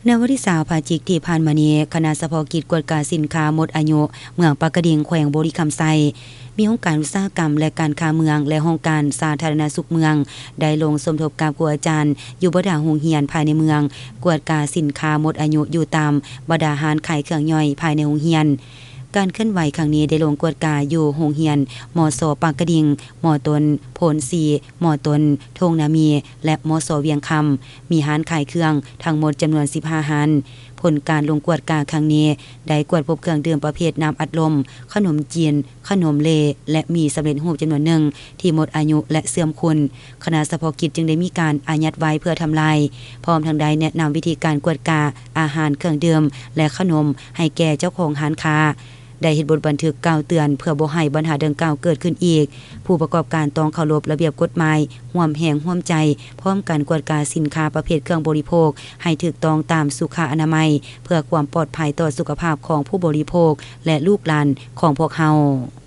ໃນວັນທີຊາວພະຈິກທີ່ຜ່ານມານີ້, ຄະນະສະເພາະກິດກວດກາສິນຄ້າໝົດອາຍຸ ເມືອງປາກກະດິງ ແຂວງບໍລິຄຳໄຊ ມີຫ້ອງການອຸດສາຫະກຳ ແລະ ການຄ້າເມືອງ ແລະ ຫ້ອງການສາທາລະນະສຸກເມືອງ ໄດ້ລົງສົມທົບກັບຄູອາຈານ ຢູ່ບັນດາໂຮງຮຽນພາຍໃນເມືອງ, ກວດກາສິນຄ້າໝົດອາຍຸຢູ່ຕາມບັນດາຮ້ານຂາຍເຄື່ອງຍ່ອຍພາຍໃນໂຮງຮຽນ. ການເຄື່ອນໄຫວຄັ້ງນີ້ໄດ້ລົງກວດກາຢູ່ໂຮງຮຽນ ມສ ປາກກະດິງ, ມ.ຕົ້ນ ໂພນສີ່, ມ.ຕົ້ນ ທົ່ງນາມີ ແລະ ມສ ວຽງຄຳ, ມີຮ້ານຂາຍເຄື່ອງທັງໝົດຈຳນວນສິບຫ້າຮ້ານ. ຜົນການລົງກວດກາຄັ້ງນີ້ ໄດ້ກວດພົບເຄື່ອງດື່ມປະເພດນ້ຳອັດລົມ, ຂະໜົມຈີນ, ຂະໜົມເລ ແລະ ໝີ່ສຳເລັດຮູບຈຳນວນໜຶ່ງ ທີ່ໝົດອາຍຸ ແລະ ເສື່ອມຄຸນ. ຄະນະສະເພາະກິດຈຶ່ງໄດ້ມີການອາຍັດໄວ້ເພື່ອທຳລາຍ, ພ້ອມທັງໄດ້ແນະນຳວິທີການກວດກາອາຫານ, ເຄື່ອງດື່ມ ແລະ ຂະໜົມໃຫ້ແກ່ເຈົ້າຂອງຮ້ານຄ້າ. ໄດ້ເຮັດບົດບັນທຶກກ່າວເຕືອນເພື່ອບໍ່ໃຫ້ບັນຫາດັ່ງກ່າວເກີດຂຶ້ນອີກ. ຜູ້ປະກອບການຕ້ອງເຄົາລົບລະບຽບກົດໝາຍ, ຮ່ວມແຮງຮ່ວມໃຈ, ພ້ອມກັນກວດກາສິນຄ້າປະເພດເຄື່ອງບໍລິໂພກໃຫ້ຖືກຕ້ອງຕາມສຸຂະອະນາໄມ ເພື່ອຄວາມປອດໄພຕໍ່ສຸຂະພາບຂອງຜູ້ບໍລິໂພກ ແລະ ລູກຫຼານຂອງພວກເຮົາ.